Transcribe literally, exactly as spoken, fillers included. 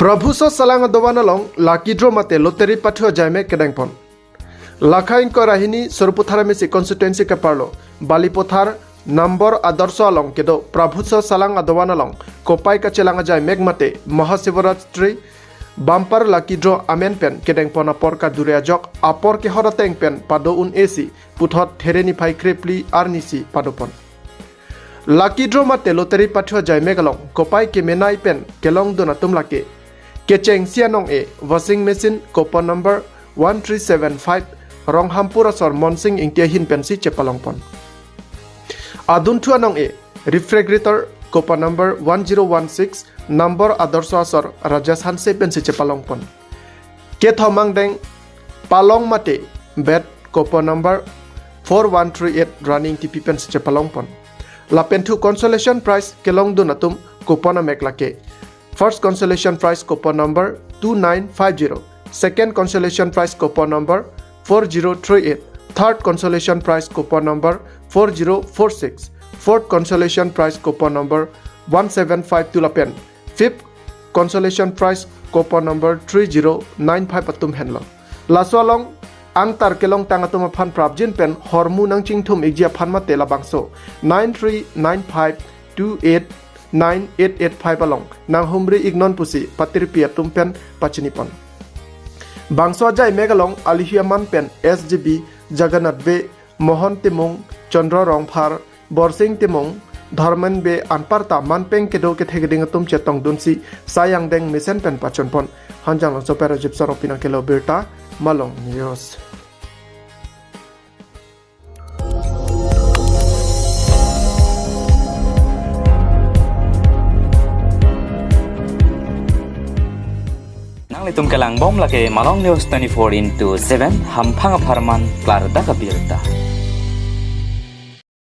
Prabhuso Salang adovan along lucky draw mate lottery pathu ajaimek kedengpon. Lakha ingkoi ra hini Sarupathar M A C constituency keparlo Balipathar Nambor Adarsho along kedo Prabhuso Salang adovan along kopai kachelang ajaimek mate Mahasivaratri bumper lucky draw amen pen kedengpon apor kadure ajok apor kehor ateng pen pado un-e si puthot There niphai krephli arni si padopon. Lucky draw mate lottery pathu ajaimek along kopai kemenei pen kelongdun atum lake kechengsi anong-e washing machine coupon number one three seven five Ronghampur asor Monsing Ingti ahin pensi chepalongpon. Adunthu anong-e refrigerator coupon number one zero one six Nambor Adarsho asor Rajesh Hanse pensi chepalongpon. Kethom angdeng palong mate bet coupon number four one three eight Rani Ingtipi pensi chepalongpon. Lapen thu consolation prize kelongdun atum coupon amek lake: first consolation prize coupon number two nine five zero, second consolation prize coupon number four zero three eight, third consolation prize coupon number four zero four six, fourth consolation prize coupon number one seven five two lapen fifth consolation prize coupon number three zero nine five atum henlo. Laso along angtar kelongtang atum aphan prapjin pen hormu nangchingthum ikji aphan mate labangso nine three nine five two eight nine eight eight five along nanghumri iknon pusi patirpi atum pen pachinipon. Bangso ajaimek along alihi aman pen S G B, Jagannath Bey, Mohon Timung, Chandra Rongphar, Borsing Timung, Dharmen Bey anparta manpeng kedo kethe keding atum chetongdunsi sai angdeng mesen pen pachunpon. Hanjanglangso pen Rajib Sarong pen nangkelo birta, Malong News. Nanglitum kelangbom lake Malong News twenty-four into seven, hamphang apharman klardak abirta.